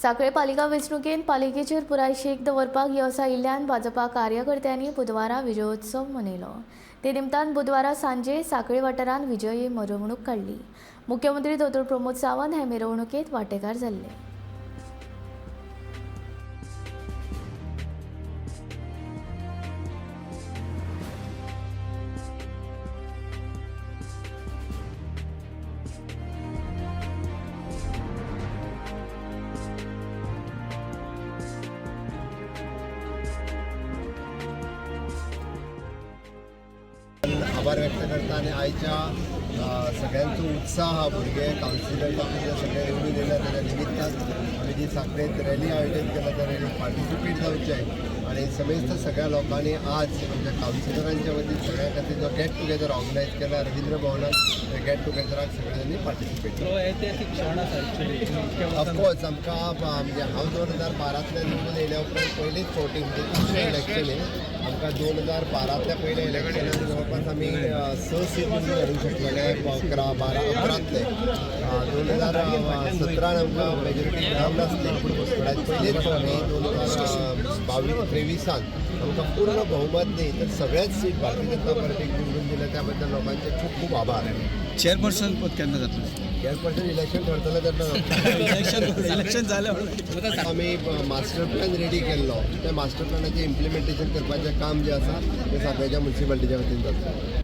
सांखळे पालिका वेंचणुकेंत पालिकेचेर पुराय शेक दवरपाक यश आयिल्ल्यान भाजपा कार्यकर्त्यांनी बुधवारा विजयोत्सव मनयलो. ते निमतान बुधवारा सांजे सांखळे वाठारांत विजयी मिरवणूक काडली. मुख्यमंत्री दोतोर प्रमोद सावंत हे मिरवणुकेंत वांटेकार जाल्ले. आभार व्यक्त करता आनी आयच्या सगळ्यांचो उत्साह, भुरगे, कावन्सिलर जे सगळे निवडून येयल्या तेच्या निमित्तान आमी जी सांखळेंत रॅली आयोजीत केला त्या रॅलीक पार्टिसिपेट जावचें आनी समेस्त सगळ्या लोकांनी आज आमच्या कावन्सिलरांच्या वतीन सगळ्या खातीर जो गेट टुगेदर ऑर्गनायज केला रवींद्र भवनात, त्या गेट टुगेदराक सगळ्यांनी पार्टिसिपेट तो ऐतिहासिक क्षण आसा एक्चुअली. ऑफकोर्स आमकां म्हणजे हांव 2012तल्यान निवडून येयल्या उपरांत पयलीच फावटी, म्हणजे दुसरें इलेक्शन हें आमकां. 2012तल्या पयल्या इलेक्शनान जवळपास आमी 6 सीट निवडून हाडूंक शकलेले, 11 12 11तले. 2017न आमकां मेजॉरिटी मेळोंक नासली, पूण आयज पयलीच फावटी 2022 23านआमकां पूर्ण बहुमत न्ही तर सगळ्याच सीट भारतीय जनता पार्टीक निवडून दिल्या, त्या बद्दल लोकांचे खूब खूब आभार. चेअरपर्सन पद केन्ना जातलें? चेअरपर्सन इलेक्शन ठरतलें तेन्ना. इलेक्शन इलेक्शन जालें म्हणून. आमी मास्टर प्लॅन रेडी केल्लो, त्या मास्टर प्लॅनाचें इम्प्लिमेंटेशन करपाचें काम जें आसा तें सांखळेच्या मुन्सिपालिटीच्या वतीन जातलें.